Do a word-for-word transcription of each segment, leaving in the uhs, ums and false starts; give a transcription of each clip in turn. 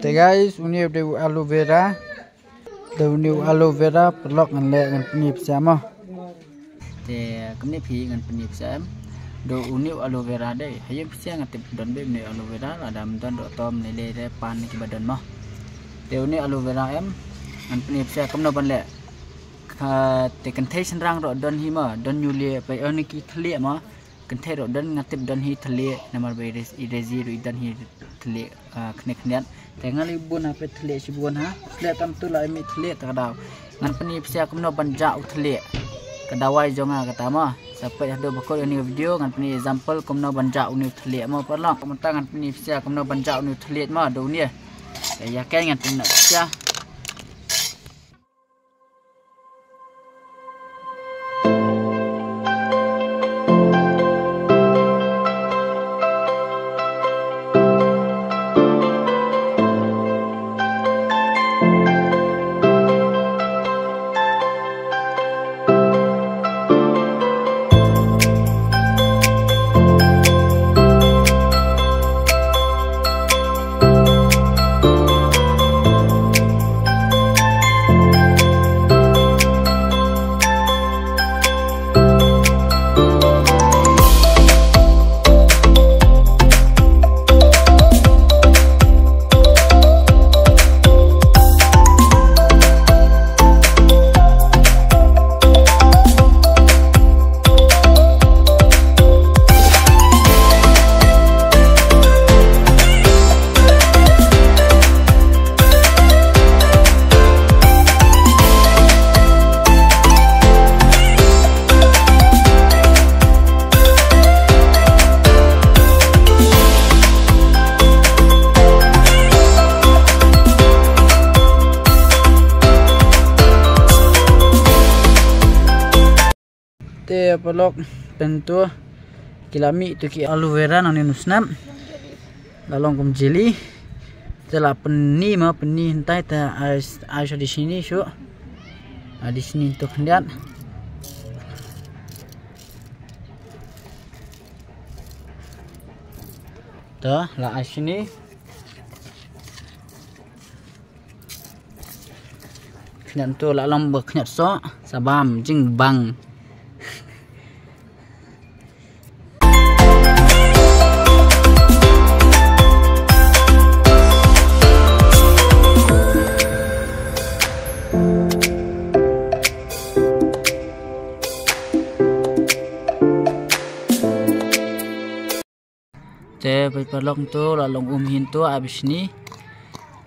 Te guys, une u dei u aloe vera. Da une u aloe vera, paralok, ngan leh, ngan pyni pisa mo. Te kumne phi ngan pyni pisa em. Da une u aloe vera dei. Ha ïing pisa ngan tip don beit une u aloe vera, lada ym don ruh to ym lei lei re pan kiba don mo. Te une u aloe vera em, ngan pyni pisa kumno ban leh. Ka, te kynthei shynrang ruh don hi mo, don ñiulieh, peit, oh, une ki thylliej mo. Kynthei ruh don, nga tip don hi thylliej, namar ba i Resi, i Resi ruh i don hi thylliej, ah, khyndiat khyndiat. Te nga la bun ha, peit thylliej shibun ha. Thylliej tam tu la mih thylliej ta ka daw. Ngan pyni pisa kumno ban jah u thylliej. Ka dawai jong nga kata mo. Sa peit haduh ba kut ïa une u video, ngan pyni example kumno ban jah une u thylliej mo paralok. Mynta ngan pyni pisa kumno ban jah une u thylliej mo, da une. Te ïa kaei ngan pyni pisa. Te paralok, pyntu ki la mih tu ki aloe vera nangne u snap. La long kum jelly. Te la pyni mo, pyni hyntai te ai, ai sha dishni shuh. Ai dishni tu khyndiat. Te la ai shini. Khyndiat tu la long ba khyndiat soh, sa bam jingbang. Te peit paralok, tu la long um hi tu, ai bishni.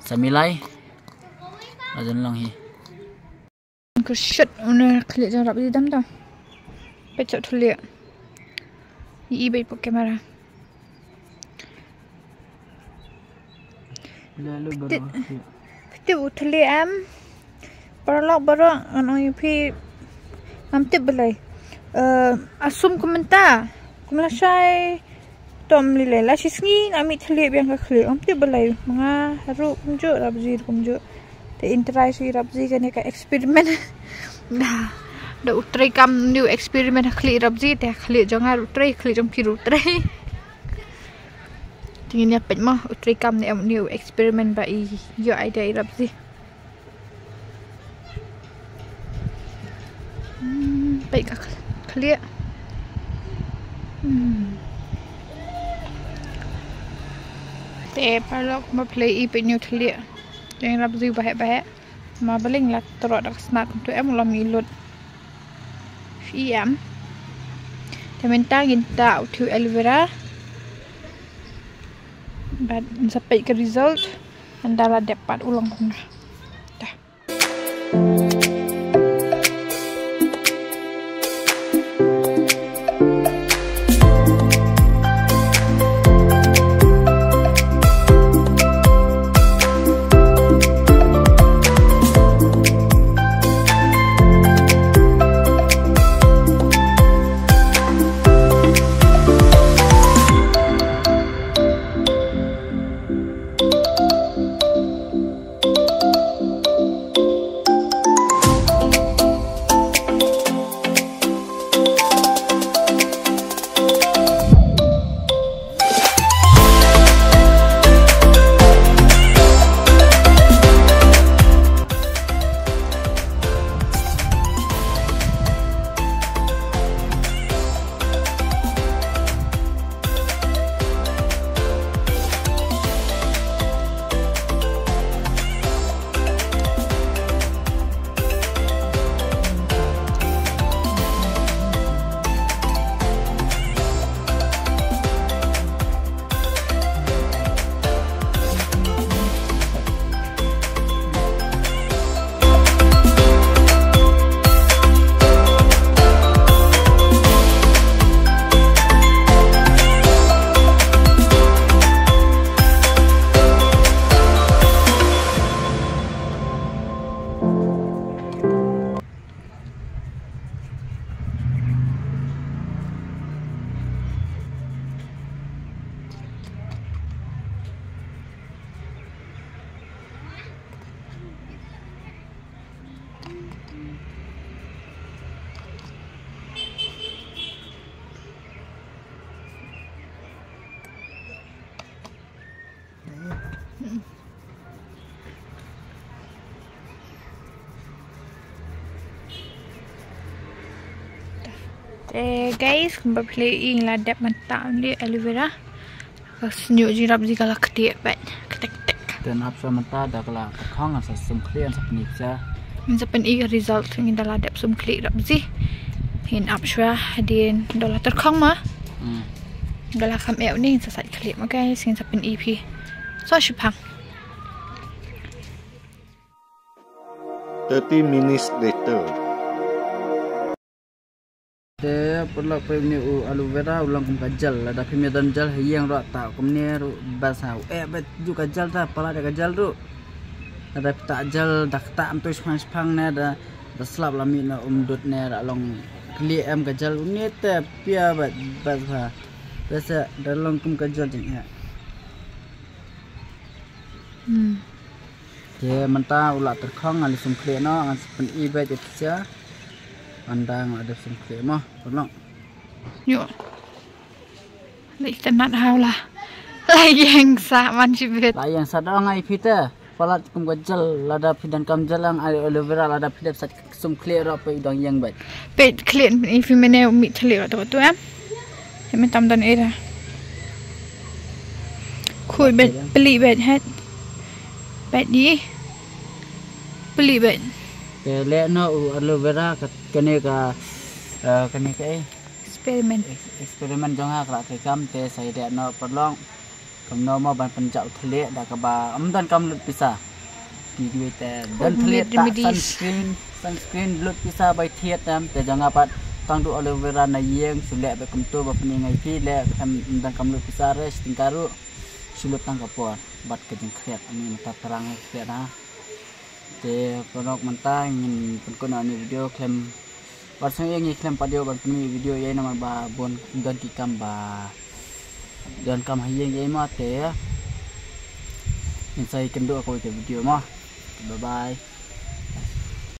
Sa milai. La jan long hi. Ka shot une khlieh jong Rapzi dam to. Peit sha u thylliej. I beit pok camera. Peit u thylliej em. Paralok baroh, ngan ong ïa phi, ngam tip balei. Eh, asum kum mynta, kum lashai, to ym lei lei, la shi sngi nga mih thylliej biang ka khlieh, ngam tip balei. Ma nga ruh kumjuh, Rapzi ruh kumjuh. Te in try sha i Rapzi kane ka experiment. Da, da u trei kam une u experiment ha khlieh Rapzi, te ha khlieh jong nga ruh u trei, khlieh jong phi ruh u trei. Te ngin ïa peit mo, u trei kam ne em une u experiment ba i ïoh idea i Rapzi. Hmm, peit ka khlieh. Hmm. Te paralok, ma phi la i peit une u thylliej jong i Rapzi u ba heh ba heh. Ma balei la troh da ka snat kumtu em, u la mih lut. Phi i em. Te mynta ngin tah u thiew aloe vera. Bad ngin sa peit ka result. Ynda la dep pat u long kumno. Tah. Te guys, kumba phi la dep mynta ïa aloe vera. Ka sniewbynrap jong ka la ktieh bad ktek ktek. Te nap sa mynta da ka la ka khong sa sum khlieh sa pyni sa. Ngin sa pyni ka result ngin da la dep sum khlieh rap ji. Ngin ap shwa hadien da la tyrkhong ma. Hmm. Da la kham eh ni ngin sa sait khlieh ma guys, ngin sa pyni phi. So shipang. Thirty minutes later. Te paralok, peit une u aloe vera u long kum ka gel, lada phim ïa don gel ha ïing ruh ta kumne ruh bha sa. Eh, bad ju ka gel ta, palat ïa ka gel ruh. Lada phi ta gel da kata ym tu shipang shipang ne da, da slap la mih na um dud ne da long kli em ka gel une te pia bad bha sa. Te sa da long kum ka gel jing eh. Hmm. Te mynta u la tyrkhong, ngan sum khlieh noh, ngan sa pyni bad ïa phi sa. Ynda nga la dep sum khlieh mo, paralok. Yo. Lei tynat haw la. La ïeng sa man shibit. La ïeng sa dang ai phi te. Palat kum ka gel, lada phi donkam gel ang ai aloe vera, lada phi dep sait sum khlieh ruh phi dang ïeng bad. Peit khlieh i phi mane u mih khlieh ruh tu em. Te mynta ym don ei ra. Khuid bad, peli bad het. Bad di. Peli bad. Te leh noh u aloe vera ka, kane ka, eh, kane ka ei. Experiment. Ex-, experiment jong nga ka la trei kam te sa ïa leh noh paralok. Kumno mo ban pynjah u thylliej da kaba ym donkam lut pisa. Ki dei te don thylliej ta sunscreen, sunscreen lut pisa bai thied em, te jong nga pat tang du aloe vera na ïing, shu leh bad kumto ba pyni ngai phi leh em, ym donkam lut pisa re, shi tyngka ruh shu lut tang ka por bad ka jingkhriat, ani mynta thrang khriat ha. Te paralok mynta ngin pynkut noh ïa une u video khlem Wat sngew ïa ngi khlem pat ïoh ban pynmih video ïa namar ba bun don ki kam ba don kam ha ïing ïa ma te. Ngin sa ïakynduh ha kawei ka video mo. Bye bye.